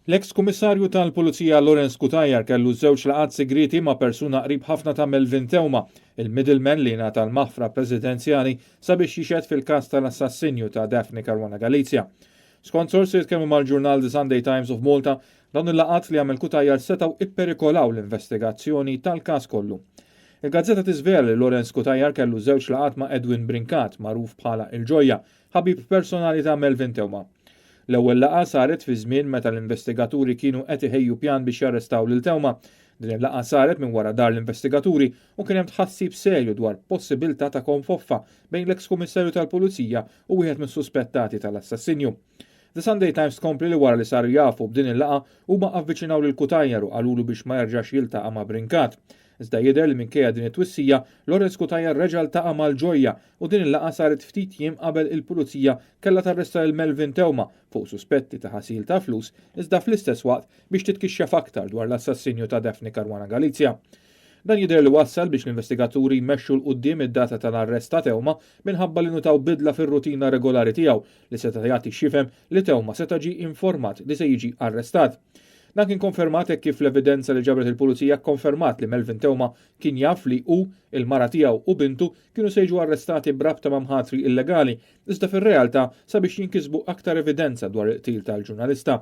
L-eks Kummissarju tal-Pulizija Lawrence Cutajar kellu żewġ laqgħat sigrieti ma' persuna qrib ħafna ta' Melvin Theuma, il-middleman li ngħata l-maħfra presidenzjali sabiex jixhed fil-każ tal-assassinju ta' Daphne Caruana Galizia. Skont sorsi li tkellmu mal-ġurnal The Sunday Times of Malta, dawn il-laqgħat li għamel Cutajar setgħu ipperikolaw l-investigazzjoni tal-każ kollu. Il-gazzetta tiżvela li Lawrence Cutajar kellu żewġ laqgħat ma' Edwin Brincat, magħruf bħala Il-Ġojja, ħabib personali ta' Melvin Theuma. L-ewwel laqgħa saret fi żmien meta l-investigaturi kienu qed iħejju pjan biex jarrestaw lil Theuma. Din il-laqgħa saret minn wara dar l-investigaturi u kien hemm tħassib serju dwar possibilità ta' konfoffa bejn l-eks Kummissarju tal-Pulizija u wieħed mis-suspettati tal-assassinju. The Sunday Times tkompli li wara li saru jafu b'din il-laqgħa huma avviċinaw lil Cutajar u qalulu biex ma jerġax jiltaqa' ma' Brincat. Iżda jidher li minkejja din it-twissija, Lawrence Cutajar reġa' ltaqa' mal-Ġojja u din il-laqgħa saret ftit jiem qabel il-Pulizija kellha tarresta lil Melvin Theuma fuq suspetti ta' ħasil ta' flus iżda fl-istess waqt biex titkixxef aktar dwar l-assassinju ta' Daphne Caruana Galizia. Dan jidher li wassal biex l-investigaturi jmexxu 'l quddiem id-data tal-arrest ta' Theuma minħabba li nutaw bidla fir-rutina regolari tiegħu li seta' jagħti x'jifhem li Theuma seta' ġie informat li se jiġi arrestat. Dan kien konfermat hekk kif l-evidenza li ġabret il-Pulizija kkonfermat li Melvin Theuma kien jaf li hu, il-mara tiegħu u bintu kienu se jiġu arrestati b'rabta ma' mħatri illegali, iżda fir-realtà sabiex jinkisbu aktar evidenza dwar il-qtil tal-ġurnalista.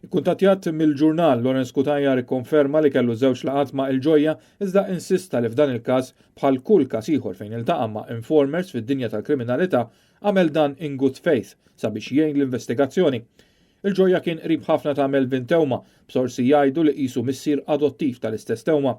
Ikkuntattjat mill-ġurnal, Lawrence Cutajar ikkonferma li kellu żewġ laqgħat ma' Il-Ġojja iżda insista li f'dan il-każ, bħal kull każ ieħor fejn iltaqa' ma' informers fid-dinja tal-kriminalità, għamel dan in good faith sabiex jgħin l-investigazzjoni. Il-Ġojja kien qrib ħafna ta' Melvin Theuma, b'sorsi jgħidu li qisu missier adottiv tal-istess Theuma.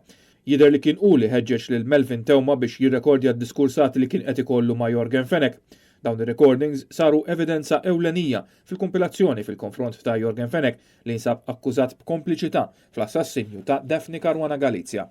Jidher li kien hu li ħeġġeġ lil Melvin Theuma biex jirrekordja d-diskursati li kien qed ikollu ma' Yorgen Fenech. Dawn ir-recordings saru evidenza ewlenija fil-kumpilazzjoni fil-konfront ta' Yorgen Fenech li jinsab akkużat b'kompliċità fl-assassinju ta' Daphne Caruana Galizia.